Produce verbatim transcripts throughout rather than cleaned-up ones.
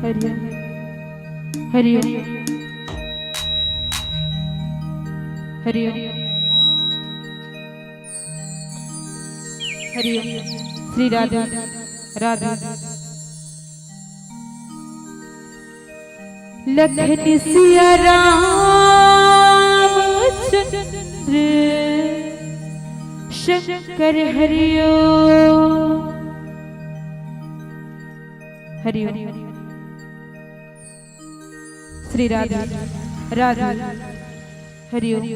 हरि ओम। हरि ओम। हरि ओम। हरि ओम। श्री राधे राधे। लखन सिया रामचंद्र शंकर हरि ओम। हरि ओम। श्री राधे राधे। हरि ओम।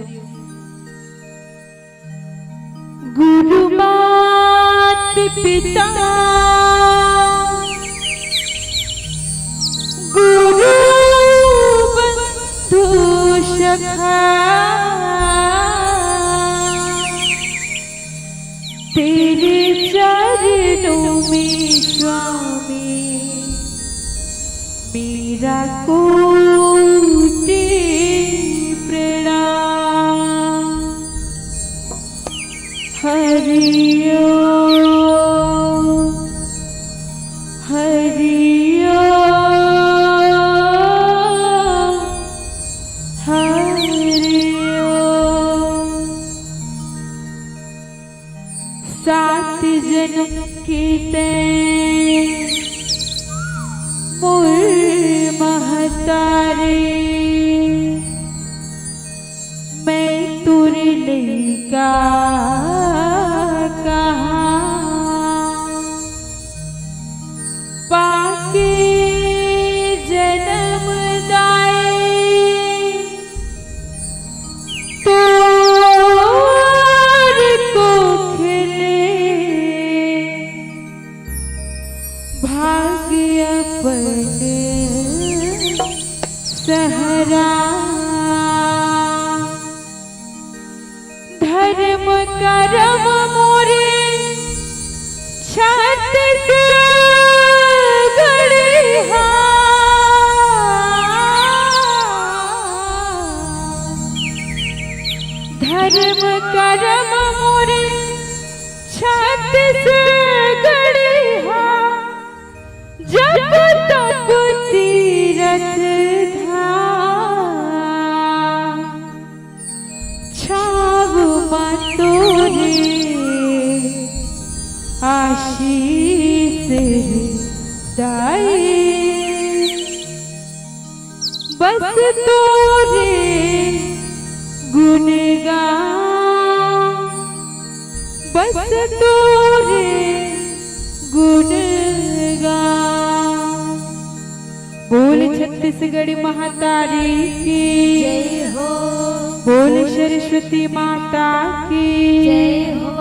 गुरु मात पिता गुरु बंधु सखा, तेरे चरणों में स्वामी मेरा कोटि प्रणाम। हरि ओम, हरि ओम, हरि ओम। सात जन्म के तैं मोर महतारी, मैं तोर लइका कहाँ। पाके जन्म दाई तोर कोख ले भाग्य अपन सहरा। धर्म करम मोरे छत्तीसगढ़ हा। धर्म करम मोरे छत्तीसगढ़ हा। जप तप तीरथ धाम, छाव मा तोरे आशीष दाई। बस तोरे गुण गान, बस तोरे गुण गान। बोल छत्तीसगढ़ महतारी की जय हो। बोल सरस्वती माता की जय हो।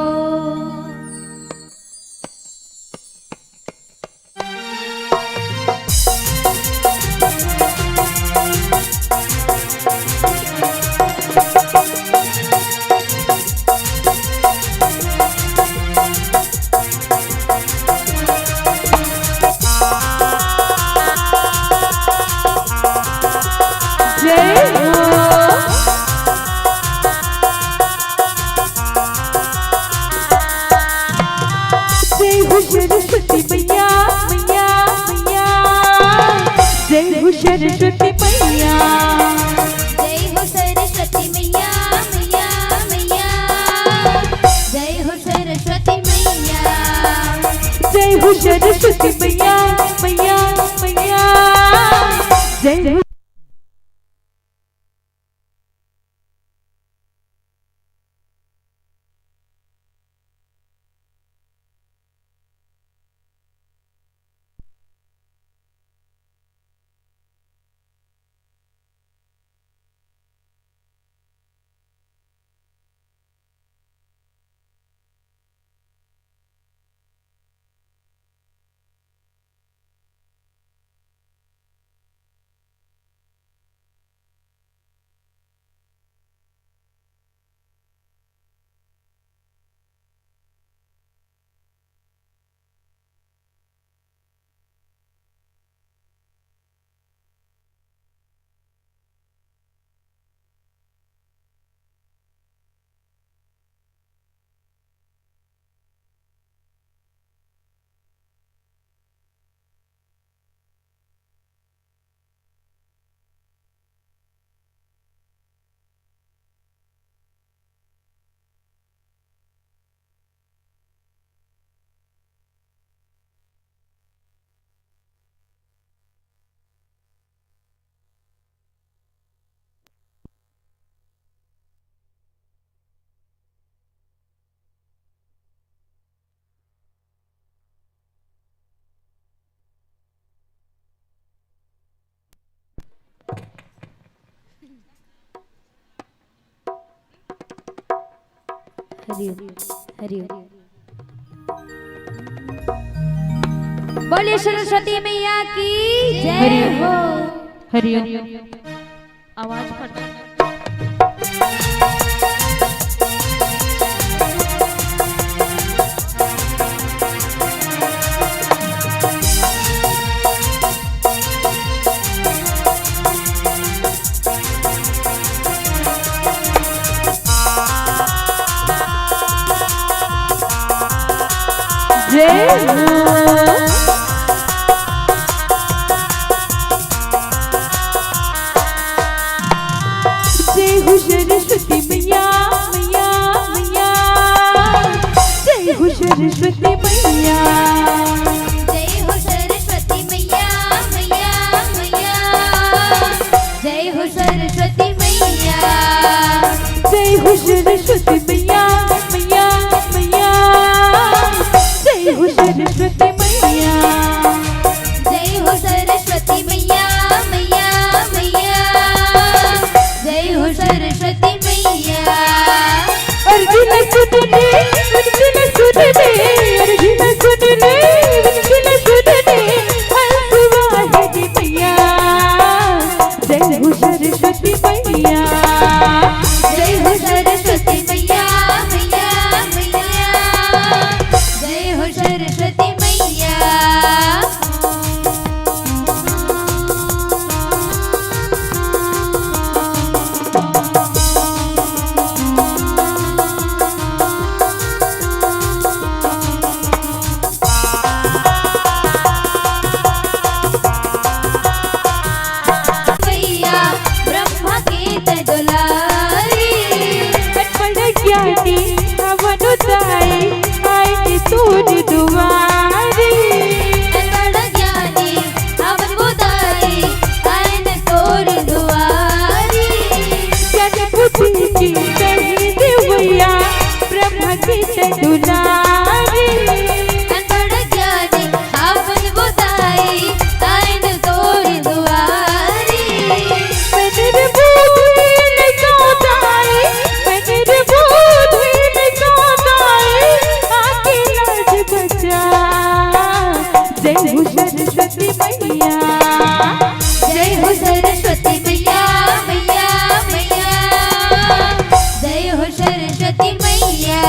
जय हो। जय हो सरस्वती मैया, मैया, मैया। जय हो सरस्वती मैया। जय हो सरस्वती मैया, मैया, मैया। जय हो सरस्वती मैया। जय हो सरस्वती मैया, मैया, मैया। जय हो। हरिओम, हरिओम। बोलिए सरस्वती मैया की जय हरि हो। हरिओम। आवाज फट जय हो। जय हो सरस्वती मैया, मैया, मैया। जय हो सरस्वती मैया। जय हो सरस्वती मैया, मैया, मैया। जय हो सरस्वती मैया। जय हो सरस्वती मैया, मैया, मैया। जय हो सरस्वती मैया। जय हो सरस्वती मैया, मैया, मैया। जय हो सरस्वती मैया। अर्जुन सुन ले, अर्जुन सुन ले, अर्जुन सुन ले, अर्जुन सुन ले। हंसुआ है जी मैया। जय हो सरस्वती मैया। जय हो सरस्वती मैया, मैया, मैया। जय हो सरस्वती मैया। मैया ब्रह्मा के तै दुलारी। अनपढ़ ज्ञानी हवन उदाई, आए के तोर दुआरी। अनपढ़ ज्ञानी हवन उदाई, आए न तोर दुआरी। ज्ञान बुद्धि के दे देवैया, ब्रह्मा के तै दुलारी। अनपढ़ ज्ञानी हवन उदाई, आए न तोर दुआरी। मनर बोधुइन सौदाई, मनर बोधुइन सौदाई, आके लाज बचा। जय हो सरस्वती मैया। जय हो सरस्वती मैया, मैया, मैया। जय हो सरस्वती मैया।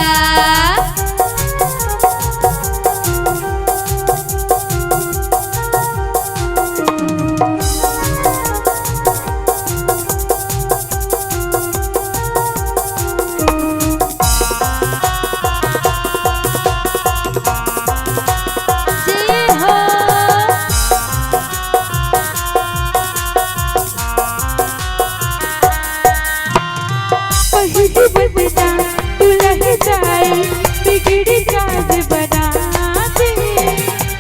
जय हो। पहिली वंदना दुलहिदाई, बिगड़ी काज बना दे।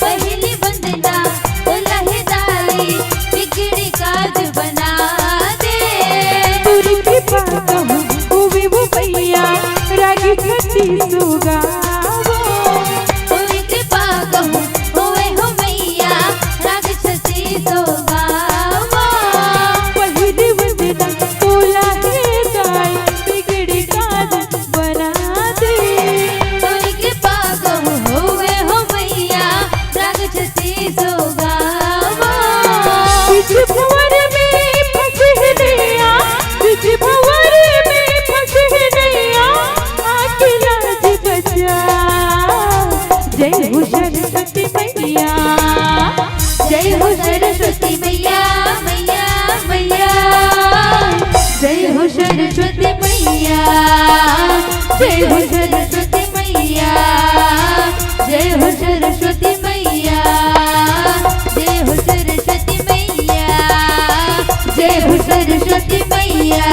पहिली वंदना दुलहिदाई, बिगड़ी काज बना दे। तोरी कृपा कहूँ होवे वो मैया, राग छत्तीसो गावो। तोरी कृपा कहूँ होवे हो मैया, राग छत्तीसो गावो। पहिली वंदना तोला हे गाय, बिगड़ी काज बना दे। तोरी कृपा कहूँ होवे हो मैया, राग छत्तीसो गावो। बीच भंवर में फंसे है नैया, बीच भंवर में फंसे है नैया, आके लाज बचा। जय हो सरस्वती मैया। जय हो सरस्वती मैया, मैया, मैया। जय हो सरस्वती मैया। जय हो सरस्वती मैया। जय हो सरस्वती मैया। जय हो सरस्वती मैया। जय हो सरस्वती मैया।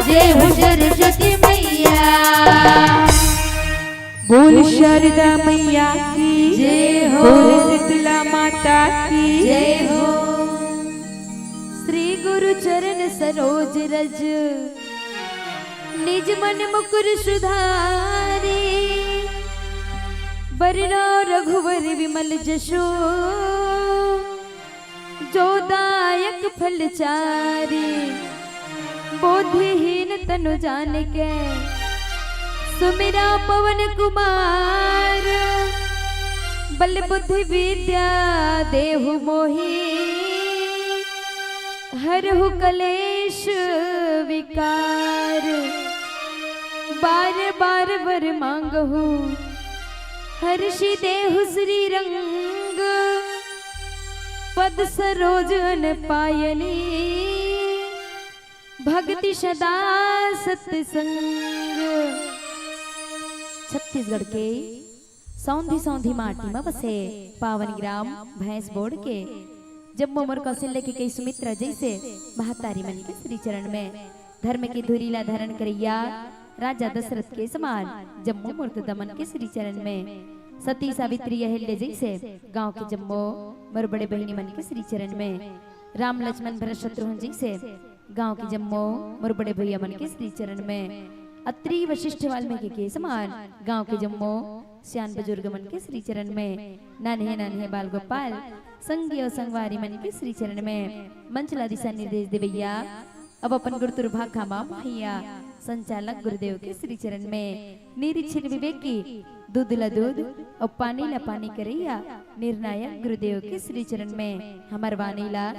जय हो सरस्वती मैया। बोल शारदा मैया की जय हो। बोल शीतला माता की जय हो। श्री गुरु चरण सरोज रज, निज मन मुकुर सुधारी। बरनउँ रघुवर विमल जसु, जो दायक फल चारी। बोधिहीन तनु जानिके, सुमिरा पवन कुमार, बल बुद्धि विद्या देहु मोहि, हरहु कलेश विकार। बार बार वर मांगहु, हरषि देहु श्री रंग, पद सरोज अन पायनी, भक्ति सदा सत्संग। छत्तीसगढ़ के सौंधी सौंधी माटी म बसे पावन ग्राम भैंसबोड़ के जम्मो मोर कौशल्या के कई सुमित्रा जइसे महतारी मन के श्री चरण में, धर्म के धुरी ला धारण करइया राजा दशरथ के समान जम्मो मोर ददा मन के श्री चरण में, सती सावित्री अहिल्या जइसे गांव के जम्मो मोर बड़े बहिनी मन के श्री चरण में, राम लक्ष्मण भरत शत्रुघ्न जइसे गांव के जम्मो मोर बड़े भैया मन के श्री चरण में, अत्रि वशिष्ठ वाल्मीकि के समान गांव के जम्मो सियान बुजुर्ग मन के श्री चरण में, नान्हे नान्हे बाल गोपाल संगी अउ संगवारी मन के श्री चरण में, मंच ला दिशा निर्देश देवैया अब अपन गुरुतुर भाखा मा मोहैया संचालक गुरुदेव के श्री चरण में, निरीक्षण विवेकी दूध ला दूध अउ पानी ला पानी करैया निर्णायक गुरुदेव के श्री चरण में, हमर वाणी ला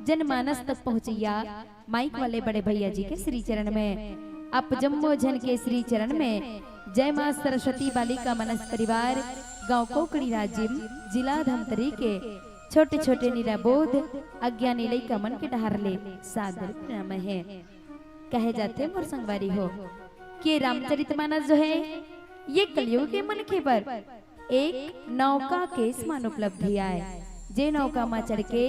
जनमानस तक पहुंचैया माइक वाले बड़े भैया जी के श्री चरण में, आप जम्मो झन के श्री चरण में, जय माँ सरस्वती बालिका मनस परिवार, गांव कोकड़ी राजिम, जिला धमतरी के छोटे छोटे निराबोध अज्ञानी लइका मन के डहार ले सादर प्रणाम हे। कहे जाथे मोर संगवारी हो कि रामचरितमानस जो हे ये कलयुग के मनखे बर एक नौका के समान उपलब्धि आय, जे नौका मा चढ़ के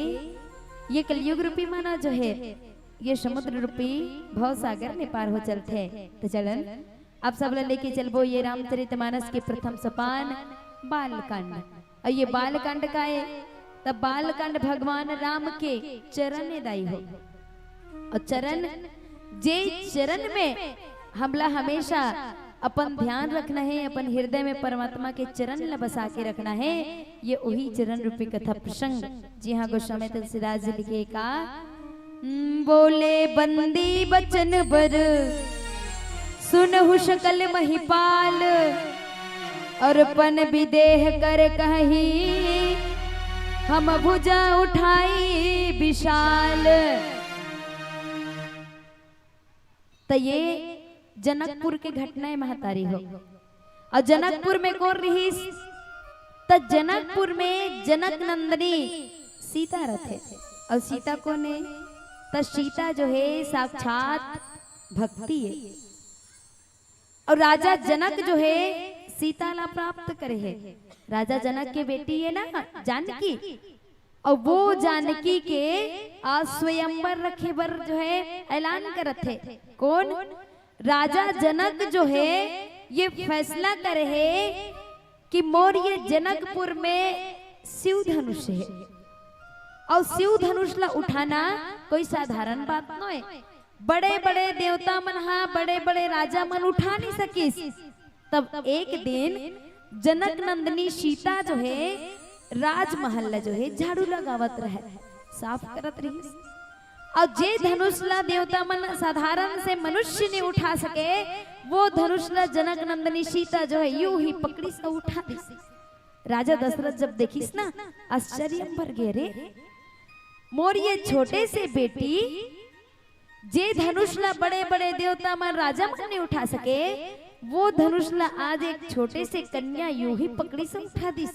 ये कलयुग रूपी मानव जो हे ये समुद्र रूपी भव सागर ले पार हो चलथे। त चलन आप सब ला लेके चलबो ये रामचरितमानस के प्रथम सोपान बालकांड। अउ ये बालकांड का हे? त बालकांड भगवान राम के चरण ए दाई हो। अउ चरण, जे चरण में हमला हमेशा अपन ध्यान रखना हे, अपन हृदय में परमात्मा के चरण ला बसा के रखना हे, ये उही चरण रूपी कथा प्रसंग। जी हाँ, गोस्वामी तुलसीदास जी लिखे का, बोले बंदी बचन बर सुनहु सकल महिपाल, अउ पन विदेह कर कहि हम भुजा उठाई विशाल। त ये जनकपुर के घटना हे महतारी हो। अउ जनकपुर में कोन रिहिस? त जनकपुर में जनक नंदनी सीता रथे। अउ सीता कोन हे? त सीता जो हे साक्षात भक्ति हे। अउ राजा जनक जो हे सीता ला प्राप्त करे हे। राजा जनक के बेटी हे ना जानकी, अउ वो जानकी के आज स्वयंवर रखे बर जो हे ऐलान करत हे। कोन? राजा जनक जो हे ये फैसला करे हे कि मोर ये जनकपुर में शिव धनुष हे, अउ शिव धनुष ला उठाना कोई साधारण बात नोय। बड़े बड़े देवता मन हा, बड़े बड़े राजा मन उठा नहीं सकिस। तब एक दिन जनक नंदनी सीता जो हे राजमहल ला जो हे झाड़ू लगावत रहे, साफ करत रहिस। अउ जे धनुष ला देवता मन साधारण से मनुष्य नहीं उठा सके, वो धनुष ला जनक नंदनी सीता जो हे यूं ही पकड़िस अउ उठा दिस। राजा दशरथ जब देखिस ना, आश्चर्य भर गे, रे मोर ये छोटे से बेटी जे धनुष ला बड़े बड़े देवता मन राजा मन नहीं उठा सके, वो धनुष ला आज एक छोटे से कन्या यूं ही पकड़िस अउ उठा दिस।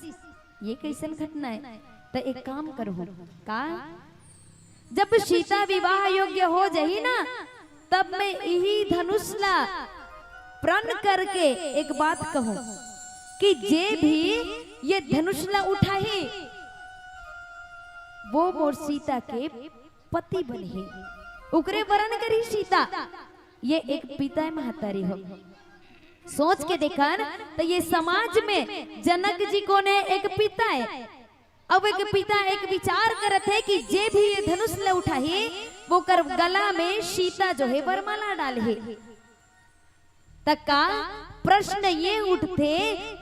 ये कैसन घटना हे? त एक काम करहूं का, जब सीता विवाह योग्य हो जाही ना, तब मैं इही धनुष ला प्रण करके एक बात कहूं कि जे भी ये धनुष ला उठाही वो मोर सीता के पति बनही, उकरे वरण करी सीता। ये एक पिता हे महतारी हो। सोच के देखन त ये समाज में जनक जी कोन हे? एक पिता हे। अब एक पिता एक विचार करत हे कि जे भी ये धनुष ला उठाही वो कर गला में सीता जो हे वरमाला डालही। त का प्रश्न ये उठथे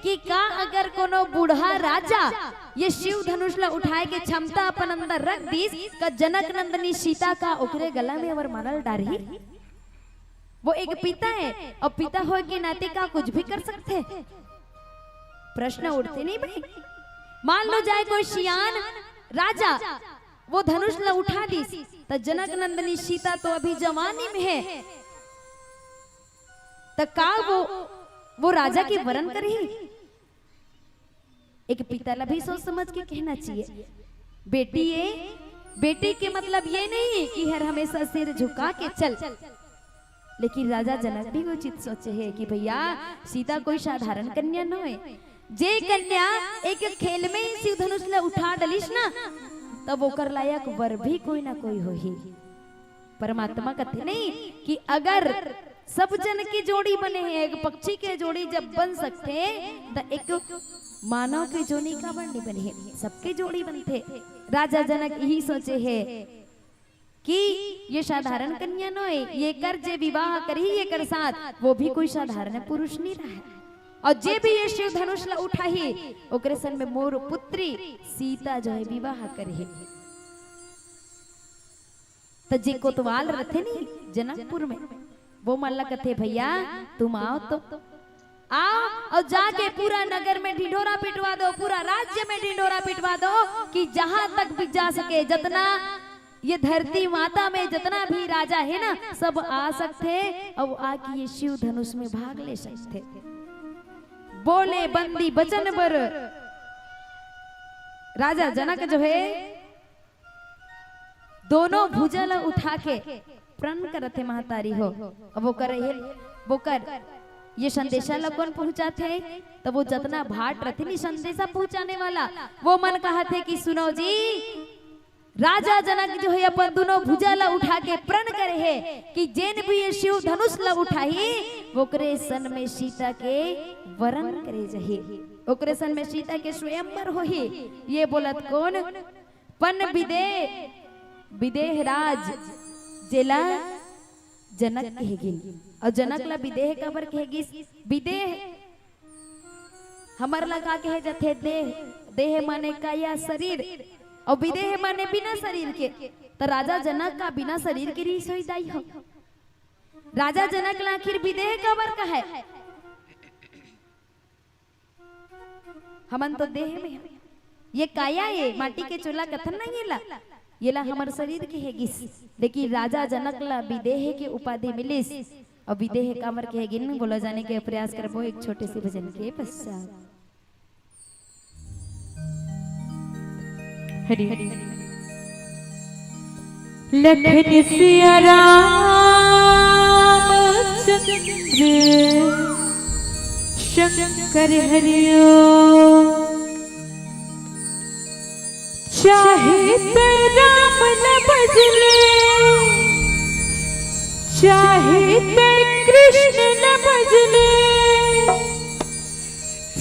कि का अगर कोनो बूढ़ा राजा ये शिव धनुष ला उठाए के क्षमता अपन अंदर रख दिस, का जनक नंदनी सीता का ओकरे गला में वरमाला डारही? वो एक पिता हे, अउ पिता होय के नाते का कुछ भी कर सकथे? प्रश्न उठथे नहीं भाई। मान लो जाय कोई सियान राजा वो धनुष ला उठा दिस, त जनक नंदनी सीता तो अभी जवानी में हे, त का वो, वो राजा के वरण करही? एक पिता ला भी सोच समझ के कहना चाहिए। बेटी ये, बेटी के मतलब ये नहीं कि हर हमेशा सिर झुका के चल, लेकिन राजा जनक भी उचित सोचे हे कि भैया, सीता कोई साधारण कन्या नोय। जे कन्या एक खेल में ही शिव धनुष ला उठा डलिस ना, तब ओकर लायक वर भी कोई ना कोई होही। परमात्मा कथे नहीं कि अगर सब जन के जोड़ी बने हे, एक पक्षी के जोड़ी जब बन सकथे, त एक मानव के जोड़ी काबर नहीं बने हे? सबके जोड़ी बनथे। राजा जनक यही सोचे हे कि ये साधारण कन्या नोय, ये कर जे विवाह करही ये कर साथ, वो भी कोई साधारण पुरुष नहीं रहे। अउ जे भी ये शिव धनुष ला उठाही, ओकरे सन में मोर पुत्री सीता जो हे विवाह करही। त जे कोतवाल रथे नी जनकपुर में, वो मन ला कथे, "भैया, तुम आओ तो, आओ अउ जाके पूरा नगर में ढिंढोरा पिटवा दो, पूरा राज्य में ढिंढोरा पिटवा दो कि जहां तक भी जा सके, जतना ये धरती माता में जतना भी राजा हे ना, सब आ सकथे अउ आके ये शिव धनुष में भाग ले सकथे।" बोले बंदी बचन बर राजा जनक जो हे, दोनों भुजा ला उठा के प्रण करत हे महतारी हो। अब वो कर, वो कर, ये संदेशा ला कोन पहुंचाथे? तब वो जतना भाट रथे नी संदेशा पहुंचाने वाला, वो मन कहथे कि सुनो जी, राजा जनक जो हे अपन दोनों भुजा ला उठा के प्रण करे हे कि जेन भी ये शिव धनुष ला उठाही, ओकरे सन में सीता के वरण करे जाही, ओकरे सन में सीता के स्वयंवर होही। ये बोलत कोन? पन विदेह, विदेह राज, जेला जनक कहे गिन। अउ जनक ला विदेह काबर कहे गिस? विदेह हमर ला का कहे जाथे? देह। देह माने काया, शरीर, अउ विदेह माने बिना शरीर के। त राजा जनक का बिना शरीर के रिहिस होही दाई हो? राजा जनक ला आखिर विदेह काबर कहे? हमन तो देह में हन। ये काया, ये माटी के चोला कथन नहीं, ये ला, ये ला हमर शरीर के हे गिस, लेकिन राजा जनक ला विदेह के उपाधि मिलिस। अउ विदेह काबर के हे गिन, बोला जाने के प्रयास करबो एक छोटे से भजन के पश्चात। हरि हरि। लखन सिया रामचंद्र शंकर हरिओ। चाहे ते राम न भजले, चाहे ते कृष्ण न भजले,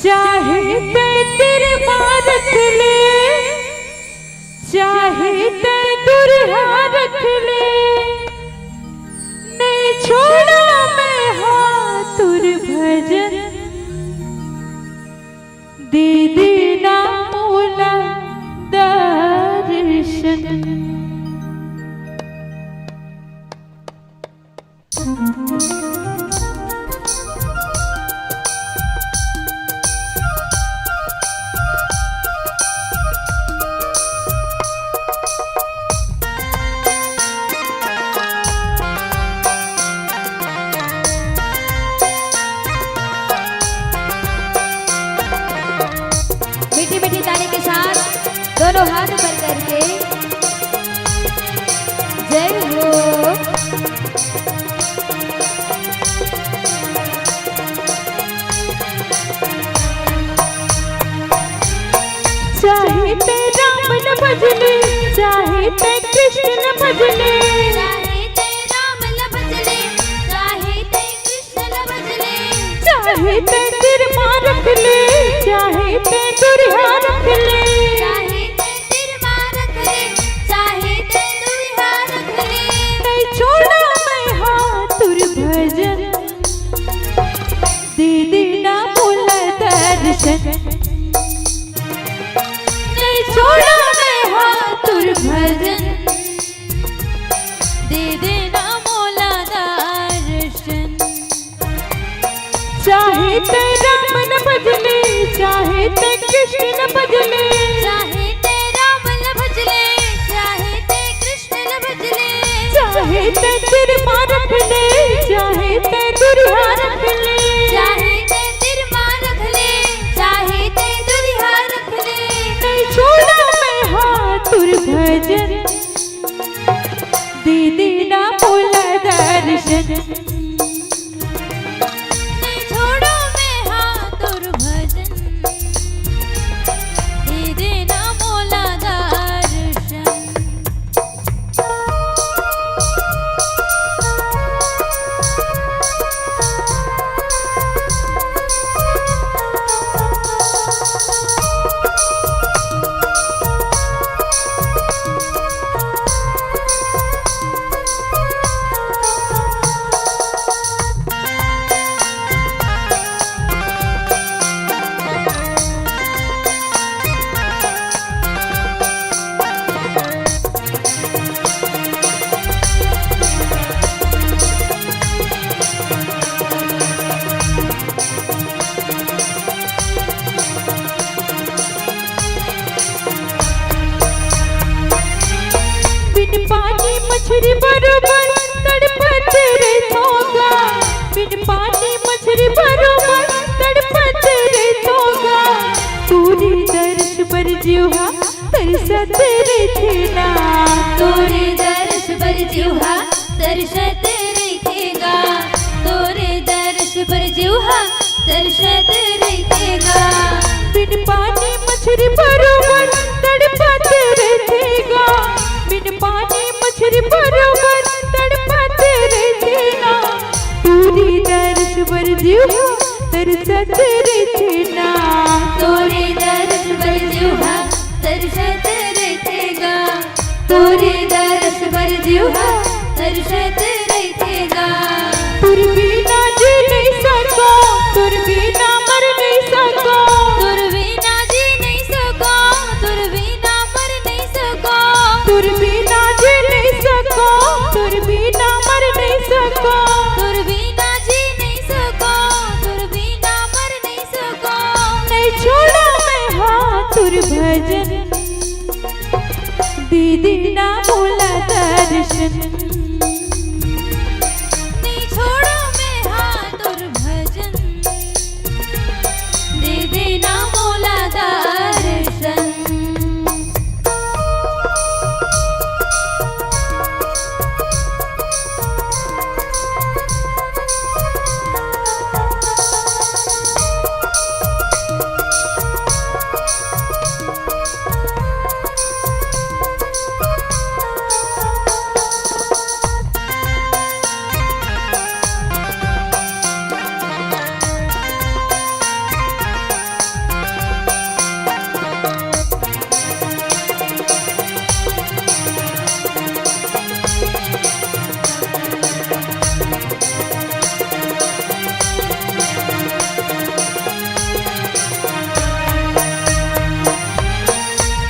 चाहे ते तिर मारत ले, चाहे ते दुरिहा रख ले, नहीं छोड़ा मैं हाँ तुर भजन। दे देना मोला दर्शन। मीठी मीठी ताली के साथ दोनों हाथ ऊपर करके जय हो। चाहे ते राम न भजले, चाहे ते कृष्ण न भजले, चाहे ते राम न भजले, चाहे ते कृष्ण न भजले, चाहे ते तिर मारत ले, चाहे ते दुरिहा रख ले, चाहे ते तिर मारत ले, चाहे ते दुरिहा रख ले, नहीं छोड़ा मैं हाँ तुर भजन। दे देना मोला दर्शन, नहीं छोड़ा मैं हाँ तुर भजन। दे देना मोला दर्शन। तैं राम ल भजले, चाहे तैं कृष्ण ल भजले। चाहे तैं राम ल भजले, चाहे तैं कृष्ण ल भजले। चाहे तैं तीर मा रखले, चाहे तैं दूरिहा रखले। चाहे तैं तीर मा रखले, चाहे तैं दूरिहा रखले। नइ छोड़ंव मैं हा तोर भजन, दे देना मोला दर्शन। नइ छोड़ंव मैं हा तोर भजन, दे देना मोला दर्शन। बिन पानी मछरी बरोबर तड़पत रहिथों गा। बिन पानी मछरी बरोबर तड़पत रहिथों गा। तोरे दर्श बर जीव हा तरसत रहिथे ना। तोरे दर्श बर जीव हा तरसत रहिथे गा। तोरे दर्श बर जीव हा तरसत रहिथे गा। बिन पानी मछरी बरोबर तड़पत रहिथे गा। बिन पानी मछरी बरोबर तड़पत रहिथे गा। तोरे दर्श बर जीव हा तरसत रहिथे ना। तोरे दर्श बर जीव हा तरसत रहिथे गा। तोरे दर्श बर जीव हा तरसत रहिथे गा। तोर बिना जी नइ सकों, तोर बिना मर नइ सकों। तोर बिना जी नइ सकों, तोर बिना मर नइ सकों। तोर बिना जी नइ सकों, तोर बिना मर नइ सकों। तोर बिना जी नइ सकों, तोर बिना मर नइ सकों। नइ छोड़ंव मैं हा तोर भजन, दे देना मोला दर्शन। नइ छोड़ंव मैं हा तोर भजन, दे देना मोला दर्शन।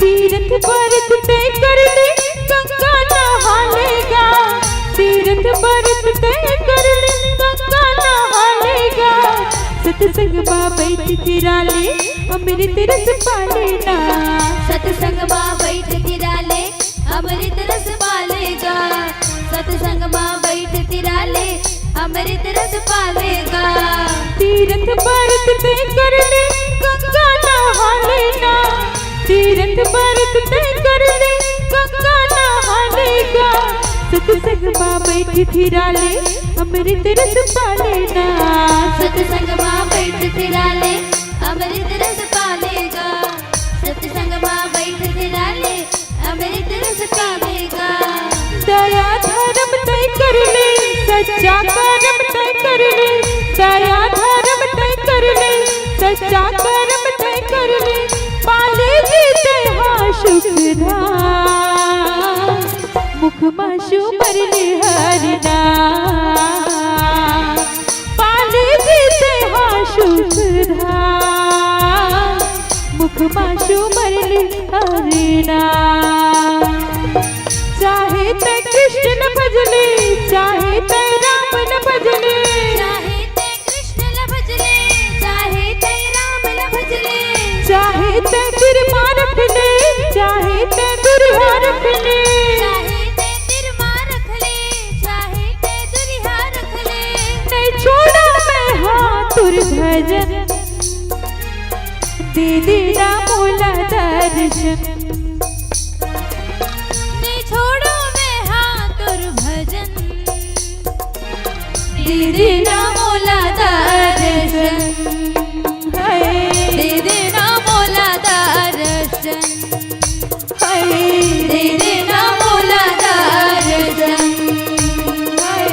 तीरथ बरत तैं कर ले, गंगा नहा ले गा। तीरथ बरत तैं कर ले, गंगा नहा ले गा। सतसंग मा बइठ थिरा ले, अमृत रस पा ले ना। सतसंग मा बइठ थिरा ले, अमृत रस पा ले गा। सतसंग मा बइठ थिरा ले, अमृत रस पा ले गा। तीरथ बरत तैं कर ले, गंगा नहा ले ना। तीरथ बरत तैं कर ले, गंगा नहा ले गा। सतसंग मा बइठ थिरा ले, अमृत रस पा ले ना। सतसंग मा बइठ थिरा ले, अमृत रस पा ले गा। सतसंग मा बइठ थिरा ले, अमृत रस पा ले गा। दया धरम तैं कर ले, सच्चा करम तैं कर ले। दया धरम तैं कर ले, सच्चा करम तैं कर ले। पा ले जी तैं हा सुख धाम, मुख मा सुमर ले हरि नाम। पा ले जी तैं हा सुख धाम, मुख मा सुमर ले हरि नाम। चाहे तैं कृष्ण ल भज ले, चाहे तैं राम ल भज ले। चाहे तैं कृष्ण ल भज ले, रख ले, चाहे ते तीर मा रख ले, चाहे ते दुरिहा रख ले, नहीं छोड़ो मैं हाँ तोर भजन। दे देना मोला दर्शन। नहीं छोड़ो मैं हाँ तोर भजन। दे देना मोला दर्शन। हाय। दे देना मोला दर्शन। हाय। दे देना मोला दर्शन। हाय।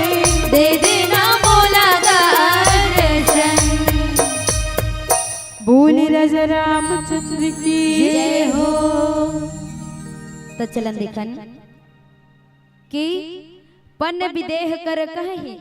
दे देना मोला दर्शन। बोले राजा रामचंद्र की जय हो। त चलन देखन कि पन्न विदेह कर कहहि।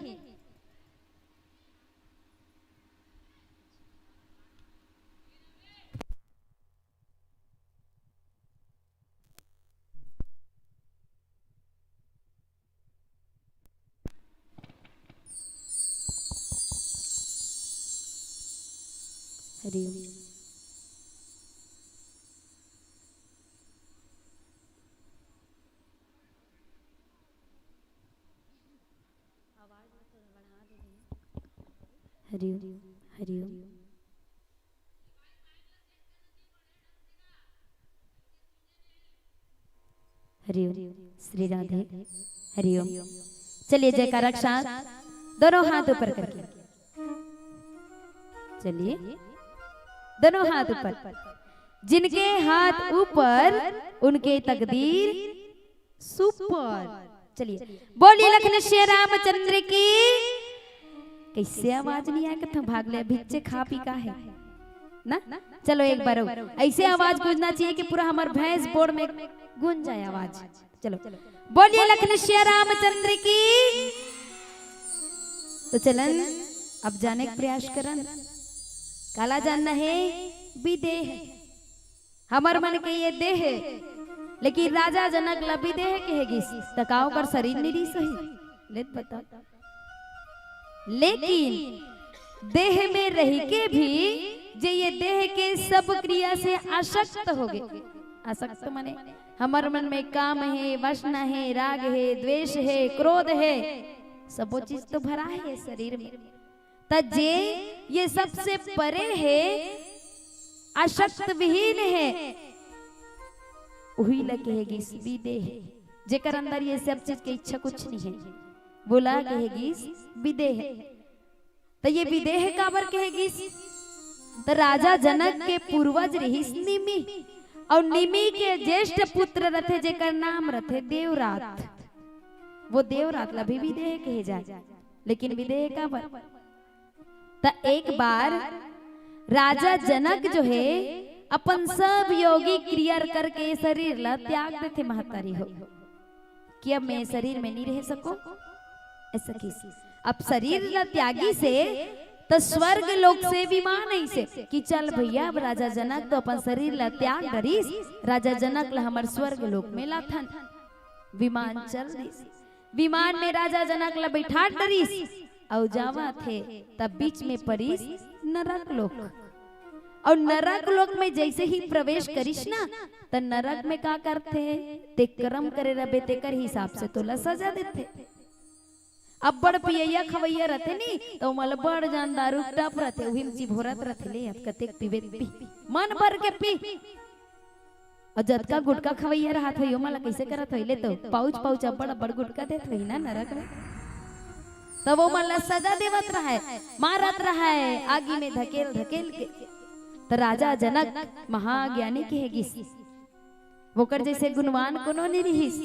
हरि ओम। हरि ओम, हरि ओम। हरि ओम, श्री राधे। हरि ओम। चलिए, जयकारा के साथ दोनों हाथ ऊपर करके, चलिए, दोनों हाथ ऊपर। जिनके हाथ ऊपर, उनके तकदीर सुपर। चलिए, बोलिए लखन श्री रामचंद्र की। कैसे आवाज नहीं आए, कथा भाग ले, भिच्चे खा पी का है ना। चलो, एक बार और ऐसे आवाज गूंजना चाहिए कि पूरा हमार भैंस बोर्ड में गूंज जाए आवाज। चलो, बोलिए लखन श्री रामचंद्र की। तो चलन, अब जाने के प्रयास करन। काला जानना है, विदेह। हमर मन के ये देह, लेकिन राजा जनक ला विदेह कहे गिस, त का ओकर शरीर नइ रिहिस होही? ले त बता। लेकिन देह में रहिके भी जे ये देह के सब क्रिया से आसक्त हो गे, आसक्त माने हमर मन में काम हे, वासना हे, राग हे, द्वेष हे, क्रोध हे, सबो चीज तो भरा हे शरीर में। त जे ये सबसे परे हे, आसक्त विहीन हे, उही ल कहे गिस विदेह, जेकर अंदर ये सब चीज के इच्छा कुछ नइ हे, वोला कहे गिस विदेह। त ये विदेह काबर कहे गिस? त राजा जनक के पूर्वज रिहिस निमि, अउ निमि के ज्येष्ठ पुत्र रथे, जेकर नाम रथे देवरात। वो देवरात ला भी विदेह कहे जाय, लेकिन विदेह काबर? त एक बार राजा जनक जो हे, अपन सब यौगिक क्रिया करके शरीर ला त्याग देथे महतारी हो, कि अब मैं शरीर में नइ रह सकूं, ऐसा किस। अब शरीर ला त्यागिस हे, त स्वर्ग लोक से विमान आइस हे कि चल भइया, अब राजा जनक तो अपन शरीर ला त्याग डरिस, राजा जनक ला हमर स्वर्ग लोक में लाथन। विमान चल दिस। विमान में राजा जनक ला बइठा डरिस, अउ जावत हे, तब बीच में परिस नरक लोक। अउ नरक लोक में जइसे ही प्रवेश करिस ना, त नरक में का करथे? ते करम करे रबे, तेकर हिसाब से तोला सजा देथे। अब्बड़ पियइया खवइया रथे नी, त ओमन ल बड़ जान दारू टप रथे, उही म चिभोरत रथे, ले अब कतेक पीबे त पी, मन भर के पी। अउ जतका गुटखा खवइया रहत होही, ओमन ला कइसे करत होही, ले तो पाउच पाउच अब्बड़ अब्बड़ गुटखा देत होही ना नरक में। तब ओमन ला सजा देवत रहय, मारत रहय, आगी में धकेल धकेल के। त राजा जनक महाज्ञानी कहे गिस, वोकर जइसे गुणवान कोनो नइ रिहिस।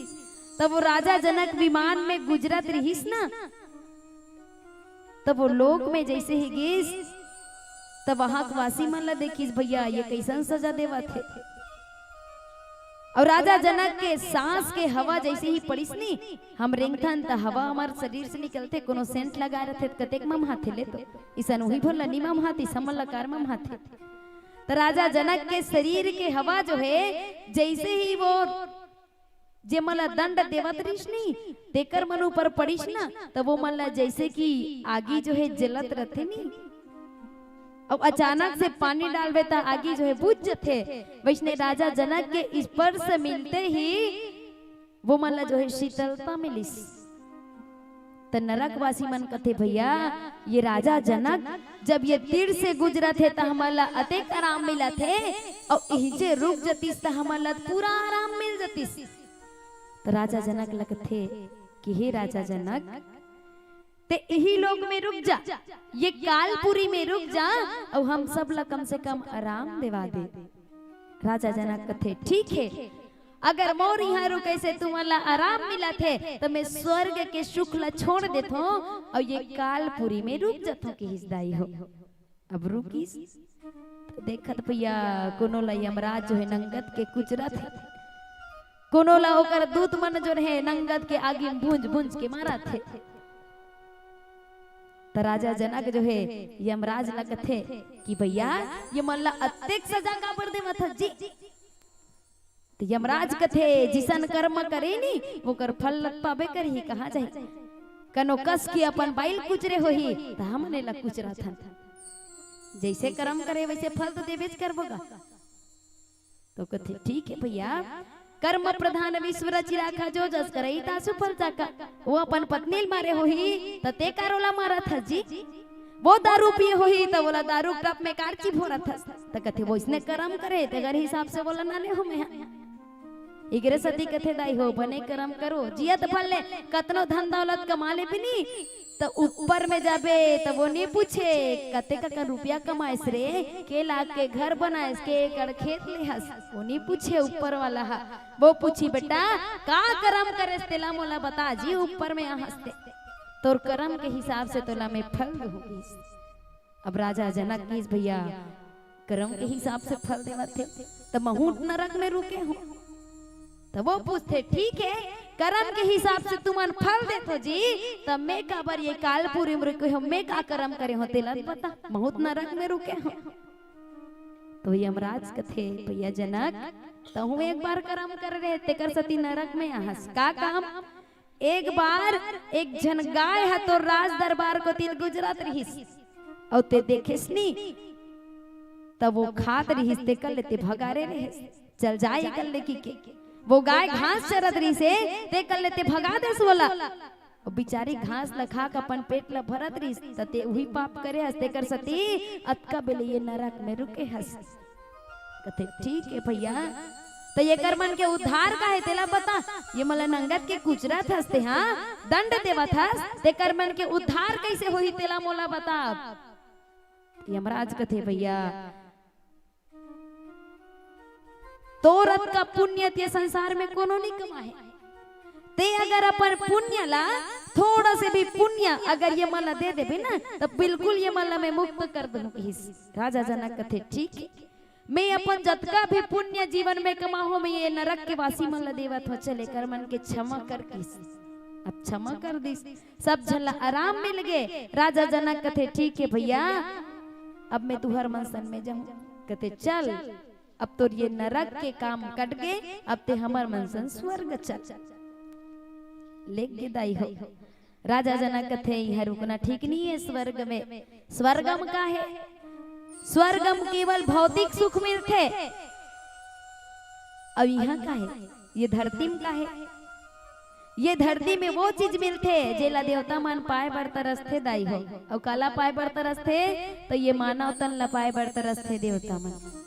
तब वो राजा जनक विमान में गुजरत रिहिस ना, तब वो लोक में जइसे ही गिस, तब वहां के वासी मन ला देखिस, भइया, ये कइसन सजा देवत हे। अउ राजा जनक के सांस के हवा जइसे ही पड़िस नी, हम रेंगथन त हवा हमर शरीर से निकलथे, कोनो सेंट लगाए रथे त कतेक ममहाथे, ले तो इसन उही भर ला नइ ममहातिस, हमन ला कार ममहाथे। त राजा जनक के शरीर के हवा जो हे, जइसे ही वो जेमन ला दंड देवत रिहिस नी, तेकर मन ऊपर पड़िस ना, त वो मन ला जइसे कि आगी जो हे जलत रथे नी, अउ अचानक से पानी डालबे त आगी जो हे बुझ जथे, वइसने राजा जनक के स्पर्श मिलते ही वो मन ला जो हे शीतलता मिलिस। त नरकवासी मन कथे, "भैया, ये राजा जनक जब ये तीर से गुजरत हे त हमन ला अतेक आराम मिलत हे, अउ इहिंचे रुक जतिस त हमन ला पूरा आराम मिल जतिस।" त राजा जनक ल कथे कि हे राजा जनक, ते इही लोक में रुक जा, ये कालपुरी में रुक जा, अउ हम सब ला कम से कम आराम देवा दे। राजा जनक कथे, "ठीक हे, अगर मोर इहां रुके से तुमन ला आराम मिलत हे, त मैं स्वर्ग के सुख ला छोड़ देथों, अउ ये कालपुरी में रुक जथों," किहिस दाई हो। अब रुकिस, त देखत भैया, कोनो ला यमराज जो हे नंगत के कुचरत हे, कोनो ला ओकर दूत मन जो हे नंगत के आगी में भूंज भूंज के मारत हे। त राजा जनक जो हे यमराज ला कथे कि भैया, ये मन ला अतेक सजा काबर देवत हस जी? त यमराज कथे, "जिसन कर्म करे नी, ओकर फल ल पाबे करही, कहां जाही? कनो कस के अपन बाई ल कुचरे होही, त हमन एला कुचरथन। जइसे कर्म करे, वइसे फल तो देबेच करबो गा।" तो कथे, "ठीक हे भैया, कर्म प्रधान विश्व रचि राखा, जो जस करही तासु फल चाखा।" वो अपन पत्नी ल मारे होही, त ते काबर ओला मारत हस जी? वो दारू पिए होही, त ओला दारू के टप में काबर चिभोरत हस? त कथे, "वइसने कर्म करे, तेकर हिसाब से ओला नाने हों मैं हा।" इकरे सेती कथे, दाई हो, बने कर्म करो, जियत भर ले कतनो धन दौलत कमा लेबे नी, त ऊपर में जाबे, त वो नी पूछे, "कतेक अकन रुपया कमाएस रे, के लाख के घर बनाएस, के एकड़ खेत ले हस?" वो नी पूछे ऊपर वाला हा। वो पूछी, "बेटा, का कर्म करेस, तेला मोला बता जी, ऊपर में आहस ते। तोर कर्म के हिसाब से तोला मैं फल दूंगी।" अब राजा जनक किहिस, "भैया, कर्म के हिसाब से फल देवत हे, त महूं नरक में रुके हों।" त वो पूछथे, "ठीक हे, कर्म के हिसाब से तुमन फल देथो जी, त मैं काबर ये कालपुरी में रुके हों, मैं का कर्म करे हों, तेला बता, महूं नरक में रुके हों।" तो यमराज कथे, "भैया जनक, तहूं एक बार कर्म करे रहे, तेकर सेती नरक में आहस। का काम?" एक बार एक झन गाय ह तोर राज दरबार कोति ले गुजरत रिहिस, अउ ते देखेस नी, त वो खात रिहिस, तेकर ले ते भगारे रहेस, "चल जा एकर ले," कहिके। वो गाय घास चरत रिहिसे, तेकर ले ते भगा देस वोला। अउ बिचारी घास ल खा के अपन पेट ल भरत रिहिस, त ते उही पाप करे हस, तेकर सेती अतका बेले ये नरक में रुके हस। कथे, "ठीक हे भैया, त येकर मन के उद्धार का हे, तेला बता। ये मन ल नंगत के कुचरत हस ते, हां, दंड देवत हस, तेकर मन के उद्धार कइसे होही, तेला मोला बता।" यमराज कथे, "भैया, तोर अतका पुण्य ते संसार में कोनो नी कमाए हे। ते अगर अपन पुण्य ला, थोड़ा से भी पुण्य अगर ये मन ला दे देबे ना, त बिल्कुल ये मन ला मैं मुक्त कर दूं," किहिस। राजा जनक कथे, "ठीक हे, मैं अपन जतका भी पुण्य जीवन में कमाहूं, मैं ये नरक के वासी मन ला देवत हों, चल एकर मन के क्षमा कर," किहिस। अब क्षमा कर दिस, सब झन ला आराम मिल गे। राजा जनक कथे, "ठीक हे भैया, अब मैं तुंहर मन संग में जाहूं।" कथे, "चल, अब तोर ये नरक के काम कट गे, अब ते हमर मन संग स्वर्ग चल।" लेग गे दाई हो। राजा जनक कथे, "इहां रुकना ठीक नइ हे स्वर्ग में।" स्वर्ग म का हे? स्वर्ग म केवल भौतिक सुख मिलथे। अउ इहां का हे? ये धरती म का हे? ये धरती में वो चीज मिलथे, जेला देवता मन पाए बर तरसथे दाई हो। अउ काला पाए बर तरसथे? त ये मानव तन ला पाए बर तरसथे देवता मन।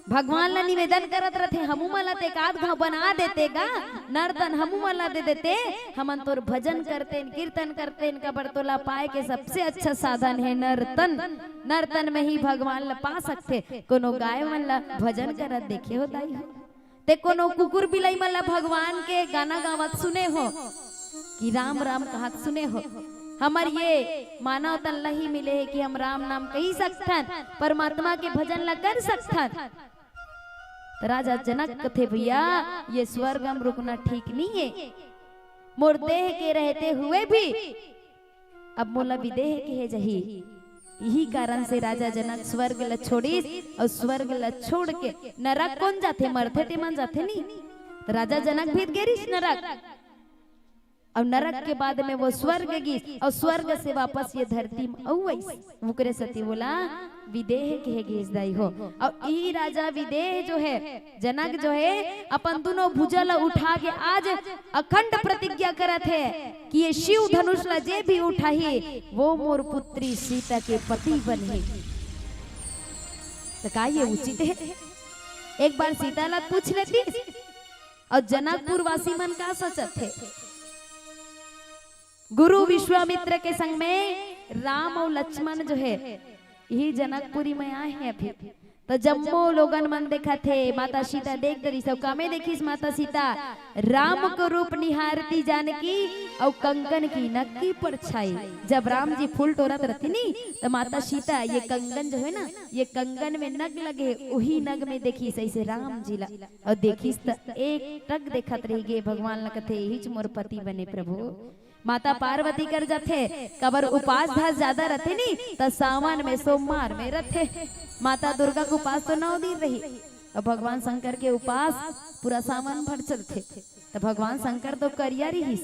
भगवान ला निवेदन करत रथे, "हमू मन ला ते एक आध घांव बना देते गा, नर तन हमू मन ला दे देते, हमन तोर भजन करतेन, कीर्तन करतेन, काबर तोला पाए के सबसे अच्छा साधन हे नर तन। नर तन में ही भगवान ला पा सकथे।" कोनो गाय मन ला भजन करत देखे हो दाई हो? ते कोनो कुकुर बिलाई मन ला भगवान के गाना गावत सुने हो कि राम राम कहत सुने हो? हमर ये मानव तन ला ही मिले हे कि हम राम नाम कहि सकथन, परमात्मा के भजन ला कर सकथन। त राजा जनक कथे, "भैया, ये स्वर्ग म रुकना ठीक नइ हे। मोर देह के रहते हुए भी अब मोला विदेह केहे जाही।" इही कारण से राजा जनक स्वर्ग ल छोड़िस, अउ स्वर्ग ल छोड़ के नरक कोन जाथे? मरथे ते मन जाथे नी। त राजा जनक भी गे रिहिस नरक। अउ नरक के बाद में वो स्वर्ग गिस, अउ स्वर्ग से वापस ये धरती म अउ आइस। ओकरे सेती ओला विदेह कहे गिस दाई हो। अउ ई राजा विदेह जो हे, जनक जो हे, अपन दुनों भुजा ला उठा के आज अखंड प्रतिज्ञा करत हे कि ये शिव धनुष ला जे भी उठाही, वो मोर पुत्री सीता के पति बनही। त का ये उचित हे? एक बार सीता ला पूछ लेतिस, अउ जनकपुर वासी मन का सोचत हे? गुरु विश्वामित्र के संग में राम अउ लक्ष्मण जो हे, इही जनकपुरी में आए हे अभी। त जम्मो लोगन मन देखत हे, माता सीता देख डरिस, अउ कामे देखिस माता सीता? राम को रूप निहारती जानकी, अउ कंगन की नक की परछाई। जब राम जी फूल टोरत रहिथे नी, त माता सीता ये कंगन जो हे ना, ये कंगन में नग लगे हे, उही नग में देखिस अइसे राम जी ला, अउ देखिस त एक टक देखत रहि गे, भगवान ला कथे, "इहीच मोर पति बने प्रभु।" माता पार्वती कर जाथे, काबर उपास धास जादा रथे नी, त सावन में सोमवार में रथे। माता दुर्गा के उपास तो नौ दिन रही, अउ भगवान शंकर के उपास पूरा सावन भर चलथे। त भगवान शंकर तो करिया रिहिस,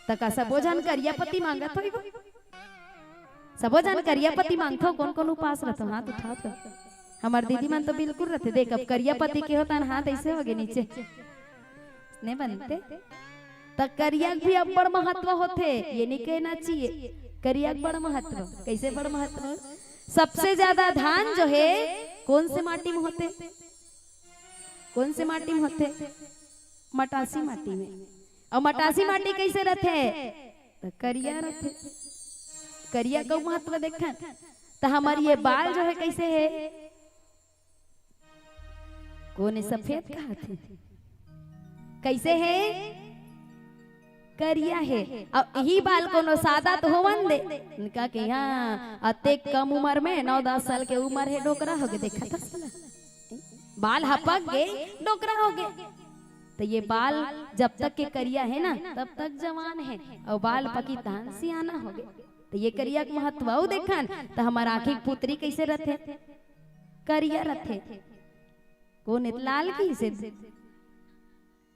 त का सबो झन करिया पति मांगत होही? सबो झन करिया पति मांगथव, कोन कोन उपास रथव, हाथ उठाव तो। हमर दीदी मन तो बिल्कुल रथे। देख, अब करिया पति के होता न, हाथ ऐसे होगे नीचे। ने बनते। त करिया के भी अब बड़ महत्व होथे, ये नहीं कहना चाहिए। करिया के बड़ महत्व, कैसे बड़ महत्व? सबसे ज्यादा धान जो हे, कोन से माटी में होथे? कोन से माटी में होथे? मटासी माटी में। अउ मटासी माटी कैसे रथे? त करिया रथे। करिया के महत्व देखन, त हमर ये बाल जो हे, कैसे हे? कोन सफेद कहत हे? कैसे हे? करिया हे। अउ इही बाल कोनो सादा तो होवन दे। इनका के यहाँ अतेक कम उमर में, नौ दस साल के उमर हे, डोकरा होगे, देखत हस ना? बाल हपक गे, डोकरा होगे। त ये बाल जब तक के करिया हे ना, तब तक जवान हे, अउ बाल पकी तहन सियाना होगे। त ये करिया के महत्व अउ देखन, त हमर आँखी के पुतरी कैसे रथे? करिया रथे। कोन एत लाल की से?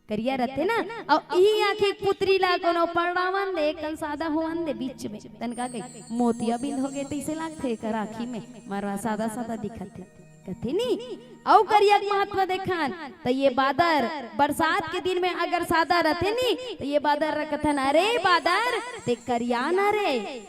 करिया रथे ना। अउ इही आँखी के पुतरी ला कोनो पड़ावन दे, कन सादा होवन दे बीच में, तनका के मोतिया बिंद होगे तइसे लागथे एकर आँखी में, मरवा सादा सादा दिखत हे, कथे नी। अउ करिया के महत्व देखन, त ये बादर बरसात के दिन में अगर सादा रथे नी, त ये बादर ला कथन, "अरे बादर, ते करिया ना रे।"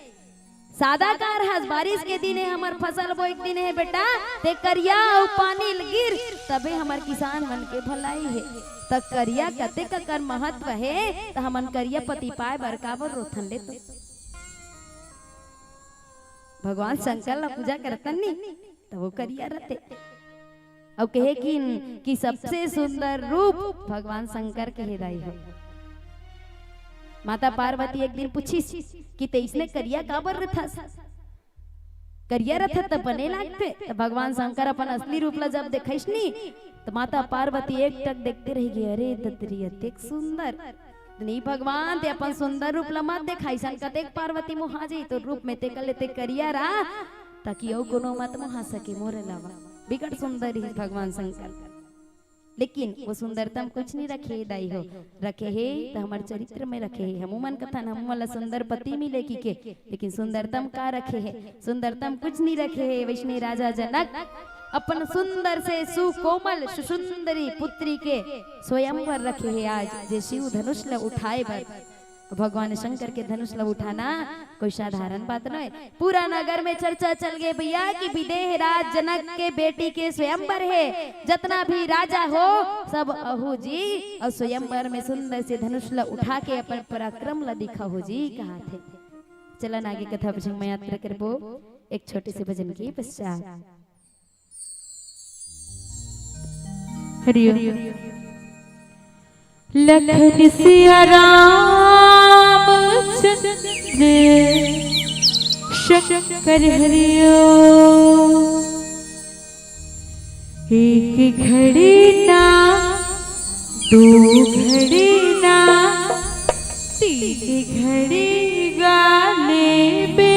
सादा कार हस, बारिश के दिन हे, हमर फसल बोए के दिन हे बेटा, ते करिया अउ पानी ल गिर, तभे हमर किसान मन के भलाई हे। त करिया कतेक अकन महत्व हे, त हमन करिया पति पाए बर काबर रोथन ले तो? भगवान शंकर ला पूजा करतन नी, त वो करिया रथे। अउ कहे किन कि सबसे सुंदर रूप भगवान शंकर के हे दाई हो। माता पार्वती एक दिन पूछिस कि "तइसने करिया काबर रथस? करिया रथे त बने लागथे।" त भगवान शंकर अपन असली रूप ला जब देखइस नी, त माता पार्वती एक टक देखते रहि गे, "अरे दतरी, अतेक सुंदर।" "नहीं भगवान, ते अपन सुंदर रूप ला मत देखा, अइसन कतेक पार्वती मोहा जाही तोर रूप में, तेकर ले ते करिया रह, ताकि अउ कोनो मत मोहा सके मोर अलावा।" बिकट सुंदर ही भगवान शंकर। लेकिन वो सुंदरतम कुछ नहीं रखे हे दाई हो, रखे हे त हमर चरित्र में रखे हे। हमू मन कथन हमू मन ला सुंदर पति मिले की के, लेकिन सुंदरतम का रखे हे? सुंदरतम कुछ नहीं रखे हे। वइसने राजा जनक अपन सुंदर से सुकोमल सुसुंदरी पुत्री के स्वयंवर रखे हे आज, जे शिव धनुष ल उठाए बर। भगवान शंकर के धनुष ल उठाना कोई साधारण बात नोहे। पूरा नगर में चर्चा चल गे भैया कि विदेह राज जनक के बेटी के स्वयंवर हे, जतना भी राजा हो सब आहू जी, अउ स्वयंवर में सुंदर से धनुष ल उठा के अपन पराक्रम ल दिखाहू जी, कहाथे। चलन आगे कथा प्रसंग में यात्रा करबो एक छोटे से भजन के पश्चात। हरिओम। लखन सिया रामचंद्र शंकर हरिओम। एक घड़ी ना, दू घड़ी ना, तीन घड़ी गा लेबे।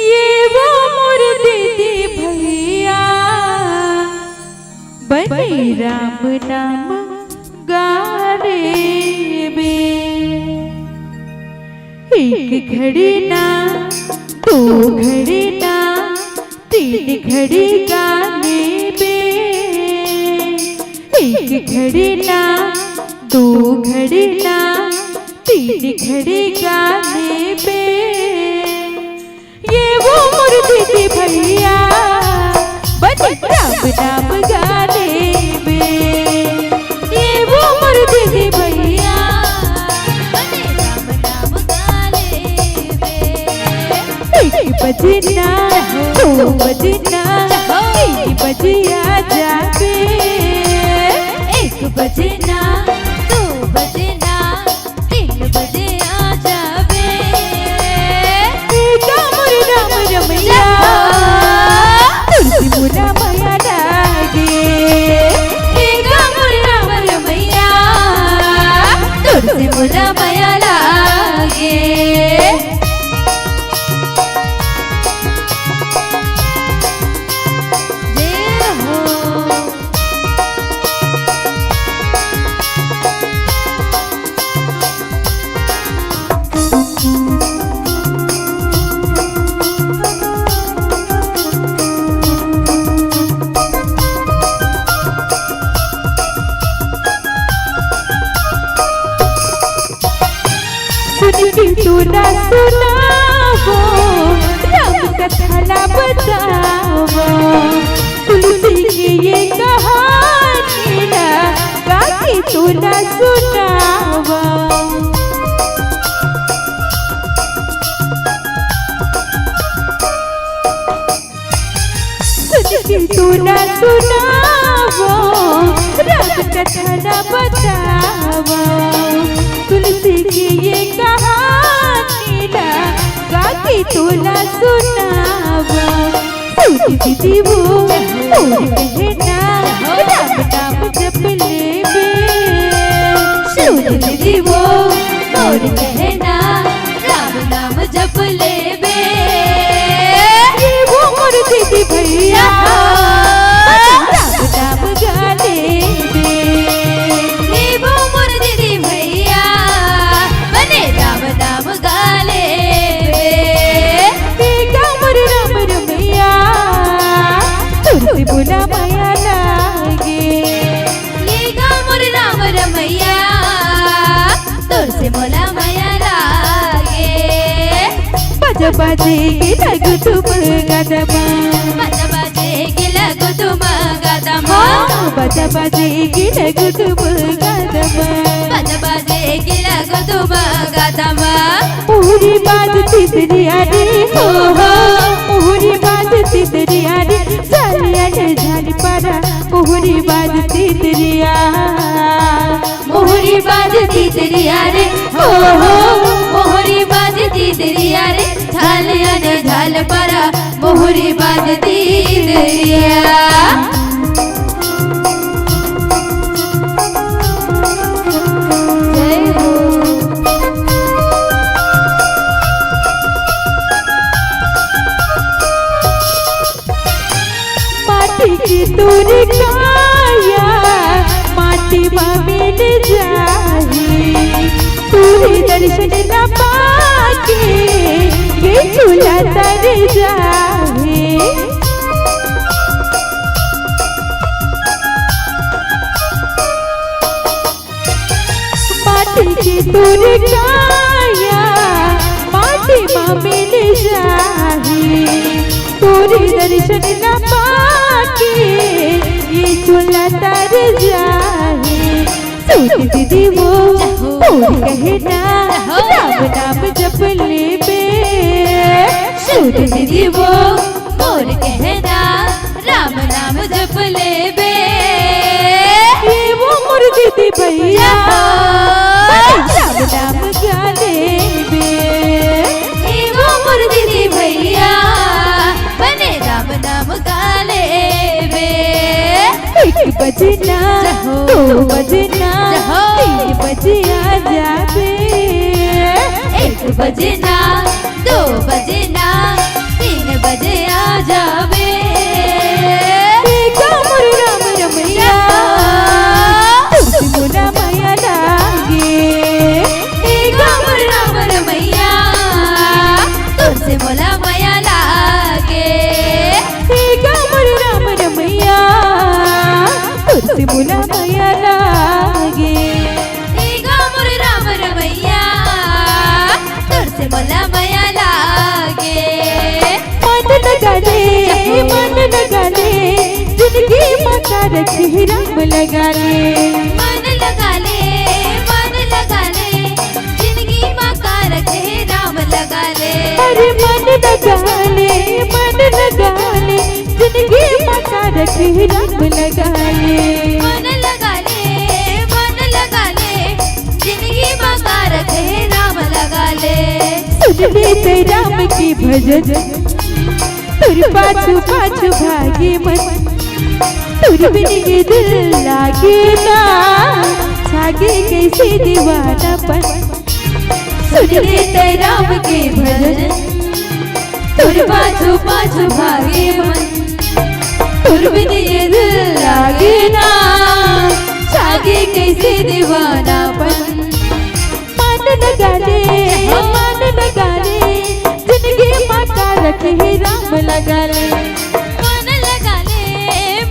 ये वो मोर दीदी भैया, बने राम नाम गा रे। एक घड़ी ना, दो घड़ी ना, तीन घड़ी गा लेबे। एक घड़ी ना, दो घड़ी ना, तीन घड़ी गा लेबे। ये वो मोर दीदी भैया, बने राम नाम गा लेबे। ये वो मोर दीदी भैया, बने राम नाम गा लेबे। एक बजे ना, दो बजे ना, तीन बजे आ जाबे। एक बजे ना, दो बजे ना, तीन बजे आ जाबे। ए गा मोर राम रमैया, तोर से मोला मया लागे। ए गा मोर राम रमैया, तोर से मोला मया लागे। जय हो। सुन के तोला सुनावो, राम कथा ला बतावो, तुलसी के ये कहानी ला गा के तोला सुनावो। सुन के तोला सुनावो, राम कथा ला बतावो, तुलसी के ये कहानी ला गा के तोला सुनावो। सुन दीदी वो मोर कहना, राम नाम जप लेबे। सुन दीदी वो मोर कहना, राम नाम जप लेबे। ये वो मोर दीदी भैया, राम नाम गा लेबे। ये वो मोर दीदी भैया, बने राम नाम गा लेबे। ए गा मोर राम रमैया, तोर से मोला मया लागे। ए गा मोर राम रमैया, तोर से मोला मया लागे। बाजा बाजे के लगो तुम गा दमा। बाजा बाजे के लगो तुम गा दमा। हाँ, बाजा बाजे के लगो तुम गा दमा। बाजा बाजे के लगो तुम गा दमा। मोहरी बाज तितरिया रे, हो, हो। मोहरी बाज तितरिया रे, झालिया ने झाल पारा। मोहरी बाज तितरिया, मोहरी बाज तितरिया रे, हो, हो। मोहरी बाज तितरिया रे, झालिया ने झाल पारा। मोहरी बाज तितरिया। जय हो। माटी के तोर काया, माटी मा मिल जाही। तोर दर्शन ला पाके, ये झूला तर जाही। माटी के तोर काया, माटी मा मिल जाही। तोर दर्शन ला पाके, ये झूला तर जाही। सुन दीदी वो मोर कहना, राम नाम जप लेबे। सुन दीदी वो मोर कहना, राम नाम जप लेबे। ये वो मोर दीदी भैया, राम नाम गा लेबे। ये वो मोर दीदी भैया, बने राम नाम गा लेबे। एक बजे ना, दो बजे ना, तीन बजे आ जाबे। एक बजे ना, दो बजे ना, तीन बजे आ जाबे। ए गा मोर राम रमैया, तोर से मोला मया लागे। ए गा मोर राम रमैया, हे राम लगा ले। मन लगा ले, मन लगा ले, जिंदगी मा का रखे हे राम लगा ले। सुन ले ते राम के भजन, तोर पाछू पाछू भागे मन, तोर बिन ये दिल लागे ना, जागे कैसे दीवानापन। सुन ले ते राम के भजन, तोर पाछू पाछू भागे मन, तोर बिन ये दिल लागे ना, जागे कैसे दीवानापन। मन लगा ले, मन लगा ले, जिंदगी मा का रखे हे राम लगा ले। मन लगा ले,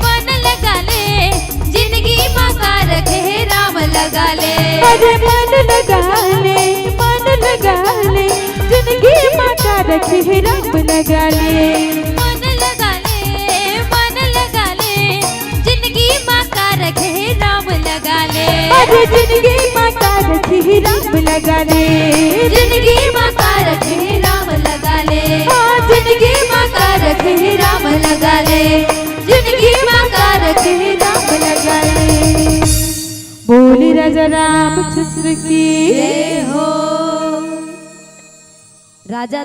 मन लगा ले, जिंदगी मा का रखे हे राम लगा ले। अरे मन लगा ले, मन लगा ले, जिंदगी मा का रखे हे राम लगा ले। मन लगा ले, मन लगा ले, जिंदगी मा का रखे हे राम लगा ले। अरे जिंदगी मा का रखे हे राम लगा ले। जिंदगी मा का रखे हे राम लगा ले। हाँ, जिंदगी मा का रखे हे राम लगा ले। जिंदगी मा का रखे हे राम लगा ले। बोले राजा रामचंद्र की। जय हो। राजा